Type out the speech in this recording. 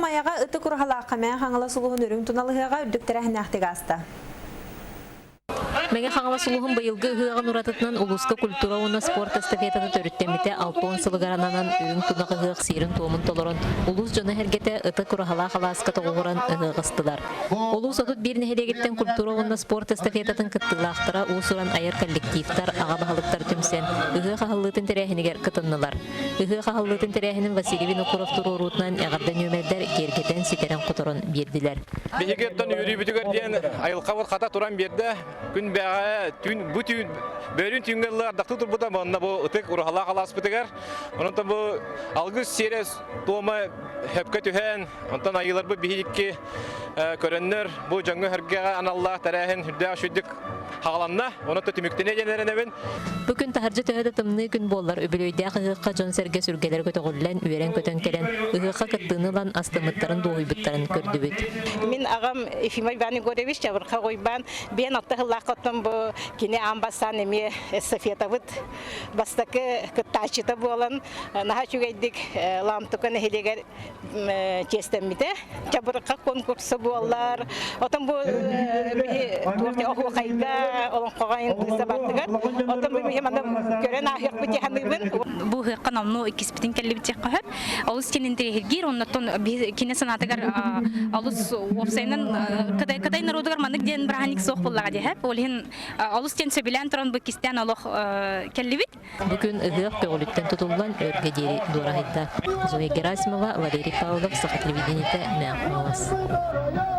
Майаҕа Ытык Ураһалаахха Мэҥэ Хаҥалас улууһун үрүҥ тунал ыһыаҕа үрдүк тэрээһиннээхтик ааста. Мэҥэ Хаҥалас улууһун быйылгы ыһыаҕын уратытынан улууска культура уонна спорт эстафетата төрүттэммитэ 60 сылыгар ананан үрүҥ тунах ыһыах сиэрин-туомун толорон улуус дьоно-сэргэтэ Ытык Ураһалаах алааска тоҕуһуран ыһыах ыстылар. Улуус 31 нэһилиэгиттэн культура уонна спорт эстафетатын кыттыылаахтара уус-уран айар коллективтар, аҕа баһылыктар түмсэн ыһыах аһыллыытын тэрээһинигэр кытыннылар. Ыһыах аһыллыытын тэрээһинин Василий Винокуров туруоруутунан эҕэрдэ нүөмэрдэр киэргэтэн ситэрэн-хоторон биэрдилэр. Биһиги оттон үөрүүбүтүгэр диэн айылҕабыт хата туран биэрдэ. Күн бэҕэ түүн бу түүн бөөлүүн түүҥҥэ ылла ардахтыы турбута манна бу ытык ураһалаах алааспытыгар. Онон бу алгыс сиэрэ туома хөпкө түһэн, онтон айыыларбыт биһикки көрөннөр бу дьоҥҥо-сэргэҕэ аналлаах тэрээһин үрдээх үчүгдүк хаҕаланна. Онон түмүктэнэ диэн эрэнэбин. Бу күн таһырдьа төһө да тымныы күн буоллар, үбүлүөйдээх ыһыахха дьон-сэргэ сүргэлэрэ көтөҕүллэн, үөрэн-көтөн кэлэн, ыһыахха кыттыыны ылан астыммыттарын, дуоһуйбуттарын көрдүбүт. Мин аҕам Ефимов Иван Егорович Чабырха Уйбаан биэн алта сыллаах оттон бу кини аан бастаан эмиэ эстафетабыт бастакы кыттааччыта буолан наһаа үчүгэйдик Лаамтука нэһилиэгэр чиэстэммитэ. Чабырха конкурса буоллар. Отон бу оһуохайга, олоҥхоҕо интыса бардыгар. Отон бу биһи манна көрөн ааһыахпыт дии саныыбын. Бу ыһыахха номнуо иккиспитин кэллибит диэххэ сөп. Олус кини интэриэһиргиир, оннуттан кини санаатыгар олус уопсайынан Кытай, Кытай народугар маннык диэн бырааһынньык суох буоллаҕа диэһэ. Ол иһин олус диэн сөбүлээн туран бу иккистээн олох кэллибит. Бу күн ыһыах көҕүлүттэн тутуллан өргө диэри дуораһыйда. Зоя Герасимова, Валерий Павлов, Саха телевидениетэ, Мэҥэ Хаҥалас.